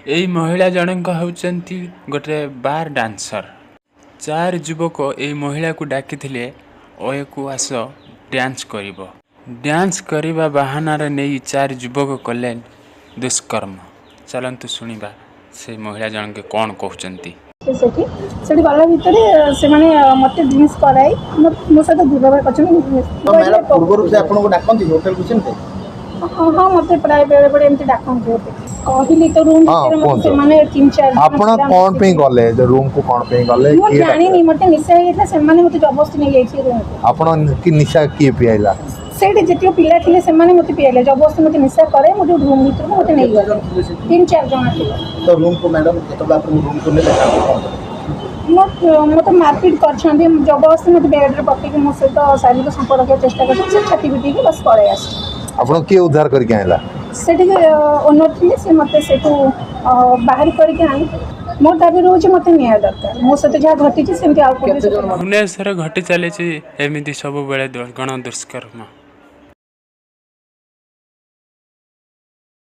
ଏଇ ମହିଳା ଜଣଙ୍କ ହେଉଛନ୍ତି ଗୋଟେ ବାର ଡ୍ୟାନ୍ସର। ଚାରି ଯୁବକ ଏଇ ମହିଳାକୁ ଡାକିଥିଲେ, ଅଏକୁ ଆସ ଡ୍ୟାନ୍ସ କରିବ। ଡ୍ୟାନ୍ସ କରିବା ବାହାନାରେ ନେଇ ଚାରି ଯୁବକ କଲେ ଦୁଷ୍କର୍ମ। ଚାଲନ୍ତୁ ଶୁଣିବା ସେ ମହିଳା ଜଣକେ କ'ଣ କହୁଛନ୍ତି। ସେଠି ସେଠି ଗଲା ଭିତରେ ସେମାନେ ମୋତେ ଡ୍ରିଙ୍କସ୍ କରାଇ ମୋ ସହିତ ଦୁର୍ବ୍ୟବହାର କରିଛନ୍ତି। ତ ମ୍ୟାଡ଼ାମ, ପୂର୍ବରୁ ସେ ଆପଣଙ୍କୁ ଡାକନ୍ତି ହୋଟେଲକୁ ସେମିତି? ହଁ, ମୋତେ ପ୍ରାୟ ବେଳେ ବେଳେ ଏମିତି ଡାକନ୍ତି ମୋତେ। କହିଲି ତ, ରୁମ୍ ଭିତରେ ମୋତେ କୁହନ୍ତୁ। ସେମାନେ ତିନି ଚାରି ଜଣ ଆପଣ ପିଲା କ'ଣ ପାଇଁ ମିଶିକି- ଗଲେ ଯେ ରୁମ୍ କୁ? କ'ଣ ପାଇଁ ଗଲେ? ମୁଁ କିଏ ଜାଣିନି। ଡାକିଲା? ମୋତେ ନିଶା ହେଇଯାଇଥିଲା, ସେମାନେ ମୋତେ ଜବରଦସ୍ତି ନେଇଯାଇଥିଲେ ରୁମ୍କୁ। ଆପଣ କି ନିଶା କିଏ ପିଆଇଲା? ସେଇଠି ଯେତିକି ପିଲା ଥିଲେ, ସେମାନେ ମୋତେ ପିଆଇଲେ। ଜବରଦସ୍ତି ମୋତେ ନିଶା କରେ ମୁଁ ଯୋଉ ରୁମ୍ ଭିତରକୁ ମୋତେ ନେଇଗଲେ। ଜଣ ଥିଲେ ସେଠି? ତିନି ଚାରି ଜଣ ଥିଲେ। ତ ରୁମ୍କୁ ମ୍ୟାଡ଼ାମ, ଯେତେବେଳେ ଆପଣଙ୍କୁ ରୁମ୍କୁ ନେଲେ, ତାପରେ କ'ଣ କଲେ? ମୋତେ ମାରପିଟ କରିଛନ୍ତି। ଜବରଦସ୍ତି ମୋତେ ବେଡ଼୍ରେ ପକେଇକି ମୋ ସହିତ ଶାରୀରିକ ସମ୍ପର୍କ ରଖିବାକୁ ଚେଷ୍ଟା କରିଛନ୍ତି। ସେ ଛାତି ପିଟିକି ବାସ୍ ପଳେଇ ଆସିଛି। ଆପଣ କିଏ ଉଦ୍ଧାର କରିକି ଆଣିଲା? ସେଠିକି ଓନର୍ ଥିଲେ, ସେ ମୋତେ ସେଠୁ ବାହାର କରିକି ଆଣି। ମୋ ଦାବି ରହୁଛି, ମୋତେ ନ୍ୟାୟ ଦରକାର। ମୋ ସହିତ ଯାହା ଘଟିଛି, ସେମିତି ଆଉ କୋଉଠି କେତେ ଜଣ? ଭୁବନେଶ୍ୱରରେ ଘଟି ଚାଲିଛି ଏମିତି ସବୁବେଳେ ଗଣ ଦୁଷ୍କର୍ମ।